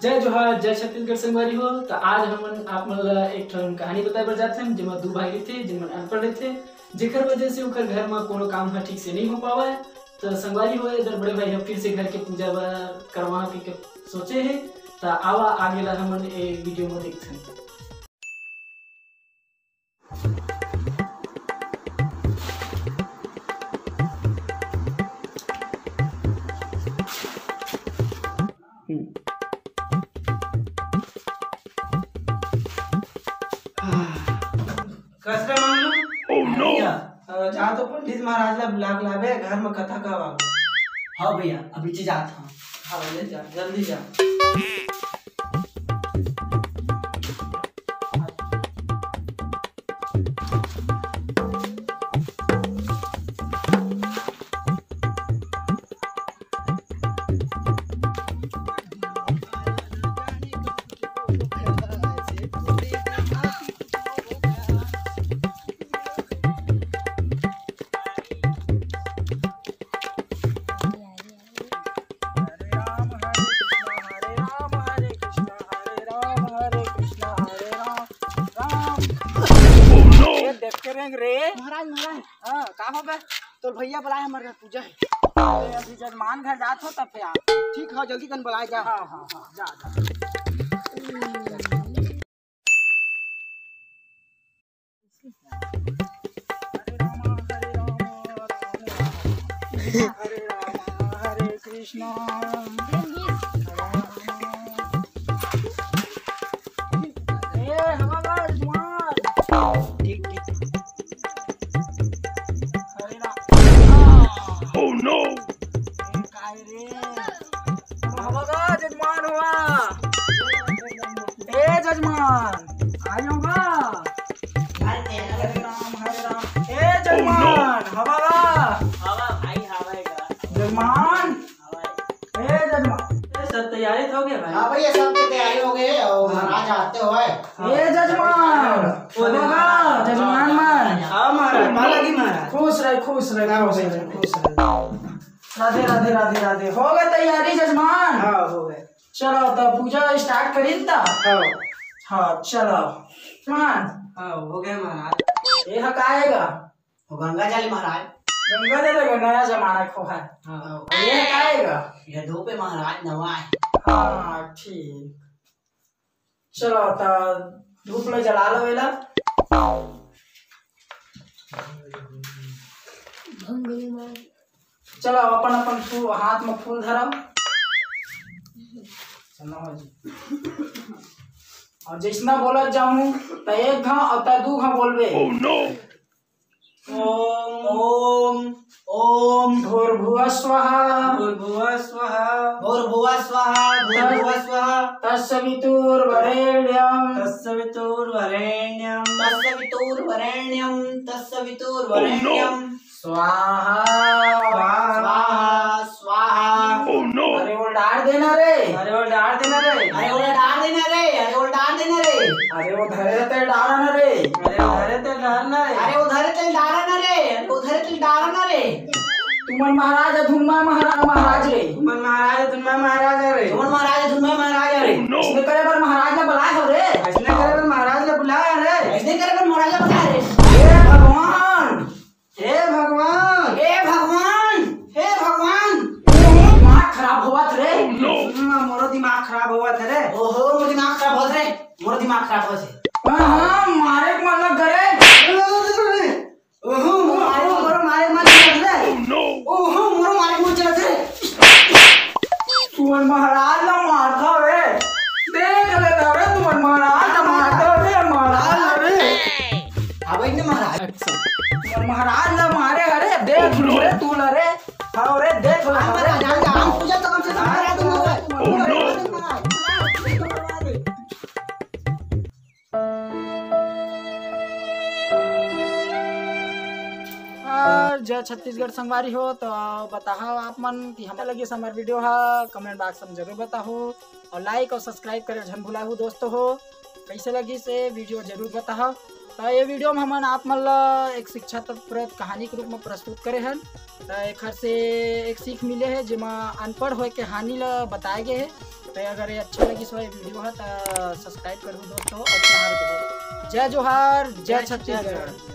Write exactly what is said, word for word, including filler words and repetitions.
जय जोहार, जय छत्तीसगढ़ संगवारी हो। त आज हमन आप मन ला एक ठन कहानी बताए बर जात हन, जेमा दू भाई रहिथे, जिन मन अनपढ़ रहिथे, जेकर वजह से ओकर घर म कोनो काम ह ठीक से नइ हो पावय। त संगवारी हो, एदर बड़े भाई ह फिर से घर के पूजा बर करवा के, के सोचे हे। त आवा आगे ला हमन ए वीडियो म देखथन। कस रे मानू? Oh no! भैया, अ, जा तो पंडित महाराज ला बुला के लाबे, घर में कथा कहवाबे। हाँ भैया, अभी से जात हूँ। हाँ, ले जा, जल्दी जा। हरे राम, हरे कृष्णा, हरे राम, हरे कृष्णा, हरे राम, हरे कृष्णा, हरे राम, राम। ये देख के रेंग रे। महाराज, महाराज। हाँ, का हो बे? तोर भैया बुलाए, हमर घर पूजा है। अरे, अभी जजमान घर जात हो, तब पे आ। ठीक है, जल्दी कन बुलाए जा। हाँ, हाँ, हाँ, जा, जा। हरे राम, हरे राम, राम राम। हरे राम, हरे कृष्णा। ए, हवा बा, जुआन। ठीक, ठीक। हरे राम। Oh no! ए, काय रे? हवा बा, जजमान हुआ। ए जजमान, आयो बा। हरे राम, हरे राम। ए जजमान, हवा बा। हवा भाई, हवा है का? जजमान। हवा है। ए जजमान। ए, सब तैयारी तो हो गया भाई। हाँ भैया, सब की तैयारी हो गई है और हाँ। महाराज आते हुए। ए जजमान, बोले हवा बा, महाराज। जजमान मन। हाँ महाराज, पाला की महाराज। खुश रहे, खुश रहे, हाँ, खुश रहे, खुश रहे। राधे, राधे, राधे, राधे। हो गए तैयारी जजमान? हाँ, हो गए। चलो, तो पूजा start करी त? हाँ। हाँ, चलो। मान। हाँ, हो गए महाराज। ये ह का आएगा? वो गंगा जल महाराज। गंगा जल है, नया जमाना को है। हाँ। ये ह का आएगा? ये धूप है महाराज, नवा है। हाँ, ठीक। चलो, तो धूप ले जला लो एला। चलो, अपन अपन फूल, हाथ में फूल धरो। चलो जी। और जैसना बोलत जाऊं, त एक घा और त दू घा बोलबे। Oh no! ओम, ओम, ओम। भूर्भुवः स्वः। भूर्भुवः स्वः। भूर्भुवः स्वः। भूर्भुवः स्वः। तत्सवितुर्वरेण्यं। तत्सवितुर्वरेण्यं। तत्सवितुर्वरेण्यं। तत्सवितुर्वरेण्यं। स्वाहा। स्वाहा। स्वाहा। स्वाहा। Oh no! अरे वो डार देना रे। अरे वो डार देना रे। अरे वो डार देना रे। अरे वो डार देना रे। अरे वो धरे ते डारा ना रे। अरे वो धरे ते डार ना रे। अरे वो धरे ते डारा ना रे। अरे वो धरे ते डारा ना रे। तुमन महाराज है, धुनमा महाराज, महाराज रे। तुमन महाराज है, धुनमा महाराज रे। तुमन महाराज है, धुनमा महाराज रे। Oh no! इसने करे बर महाराज ला बुलाए हो रे। इसने करे बर महाराज ला बुलाए हो रे। इसने करे बर महाराज ला बुलाए हो रे। हे भगवान। हे भगवान। हे भगवान। हे भगवान। दिमाग खराब होवत रे। Oh no! हम्म, मोरो दिमाग खराब होवत है रे। ओहो, मोरो दिमाग खराब होवत रे। मोरो दिमाग खराब होवत है। हाँ, हाँ, मारे के मन लग करे। ओहो, मारे, मोरो मारे मन लग रे। Oh no! ओहो, मोरो मारे मन चलत रे। तुमन महाराज ला मारता रे। देख ले रे, तुमन महाराज ला मारता रे, महाराज ला रे। अब इतने महाराज। Action। तुमन महाराज ला मारे हरे, देख लो रे, तू ला रे। हाँ रे, देख लो हाँ, रे। महाराज, आ जा, हम पूजा तो कम से कम करा दूंगा रे। Oh no! और जय छत्तीसगढ़ संगवारी हो, तो बताओ आप मन कि हमला लगिस हमर वीडियो हा, comment box में जरूर बताओ और like और subscribe करे झन भुलाहू दोस्तों हो। कैसे लगिस ये वीडियो जरूर बताओ। त ये video में हमन आप मन ला एक शिक्षाप्रद कहानी के रूप में प्रस्तुत करे हन। त एखर से एक सीख मिले हे, जेमा अनपढ़ होए के हानि ला बताए गे हे। त अगर ये अच्छा लगिस हो ये video ह, त subscribe करहु दोस्तों, अउ प्यार देहु। जय जोहार, जय छत्तीसगढ़।